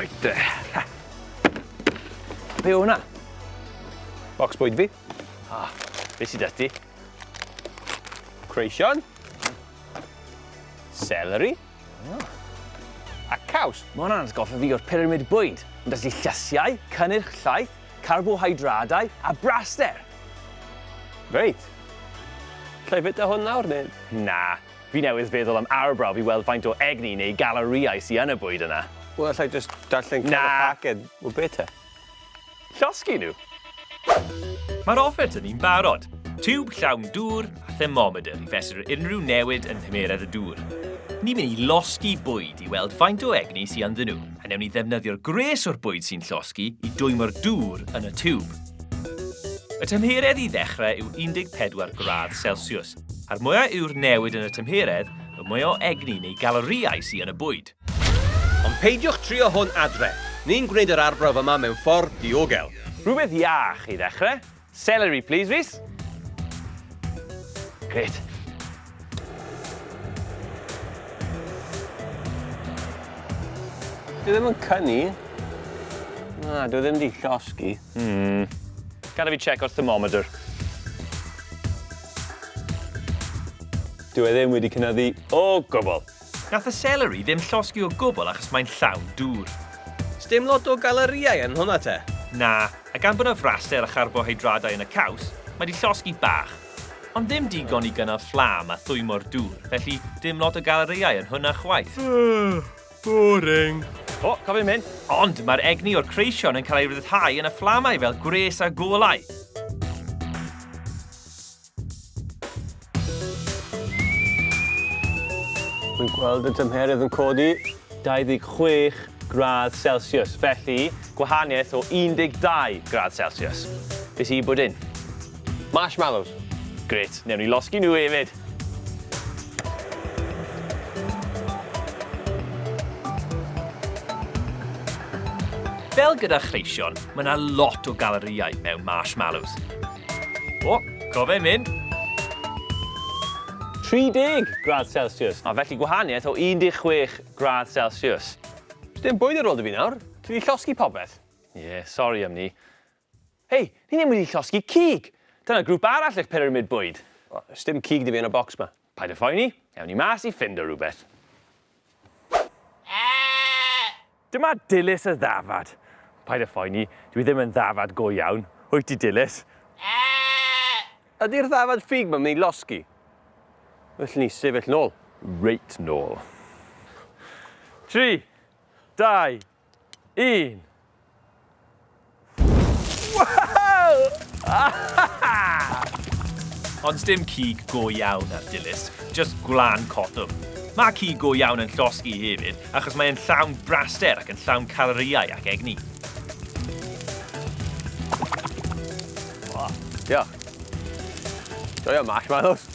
Reit de. Be o hwnna? Bocs bwyd fi. Ah, be sydd 'da ti? Creision. Celery. Oh. A caws. Mae hwnna'n atgoffa fi o'r pyramid bwyd. Mae 'da ti llysiau, cynnyrch llaeth, carbohydradau a braster. Reit. Alla i fwyta hwn nawr neu? Na. Fi newydd feddwl am arbrawf i weld faint o egni neu galorïau sy yn y bwyd yna. Wel, alla i jyst darllen Na! paced. Wel, be te? Llosgi nhw! Mae'r offer 'da ni'n barod. Tiwb llawn dŵr a thermomedr i fesur unrhyw newid yn nhymheredd y dŵr. Ni'n mynd i losgi bwyd i weld faint o egni sy ynddyn nhw, a newn ni ddefnyddio'r gwres o'r bwyd sy'n llosgi i dwymo'r dŵr yn y tiwb. Y tymheredd i ddechrau yw 14 gradd Celsius, a'r mwya yw'r newid yn y tymheredd, y mwya o egni neu galorïau sy yn y bwyd. Ond peidiwch trio hwn adre. Ni'n gwneud yr arbrawf yma mewn ffordd diogel. Rhywbeth iach i ddechrau. Celery please, Rhys. Grêt. Dwi ddim yn cynnu. Na, dwi ddim di llosgi. Hmm. Gada fi check o'r thermometer. Dwi e ddim wedi cynyddu o gwbl. Nath y seleri ddim llosgi o gwbl achos mae'n llawn dŵr. Sdim lot o galorïau yn hwnna te? Na, a gan bod 'na fraster a charbohydradau yn y caws, mae 'di llosgi bach. Ond ddim digon i gynnal fflam a thwymo'r dŵr, felly dim lot o galorïau yn hwnna chwaith. Boring. O, cofio mynd. Ond mae'r egni o'r creision yn cael ei ryddhau yn y fflamau fel gwres a golau. Dwi'n gweld y tymheredd yn codi. 26 gradd Celsius, felly gwahaniaeth o 12 gradd Celsius. Be sy i bwdin? Marshmallows. Grêt, newn ni losgi nhw hefyd. Fel gyda chreision, mae yna lot o galorïau mewn marshmallows. O, co fe'n mynd. 30 gradd Celsius. A felly gwahaniaeth o 16 gradd Celsius. Dim bwyd ar ôl 'da fi nawr. Ti 'di llosgi popeth. Ie, yeah, sori am 'ny. Hei, ni ddim wedi llosgi cig! Dyna grŵp arall eich pyramid bwyd. O, sdim cig 'da fi yn y bocs 'ma. Paid â phoeni, ewn ni mas i ffindo rhywbeth. Dyma Dilys y ddafad. Paid â phoeni, dwi ddim yn ddafad go iawn. Wyt ti, Dilys? Ydy'r ddafad ffug 'ma'n mynd i losgi? Well ni sefyll nôl. Reit nôl. 3, 2, 1. Ond sdim cig go iawn ar Dilys, jyst gwlân cotwm. Mae cig go iawn yn llosgi hefyd, achos mae e'n llawn braster ac yn llawn calorïau ac egni. O, diolch. Joio marshmallows.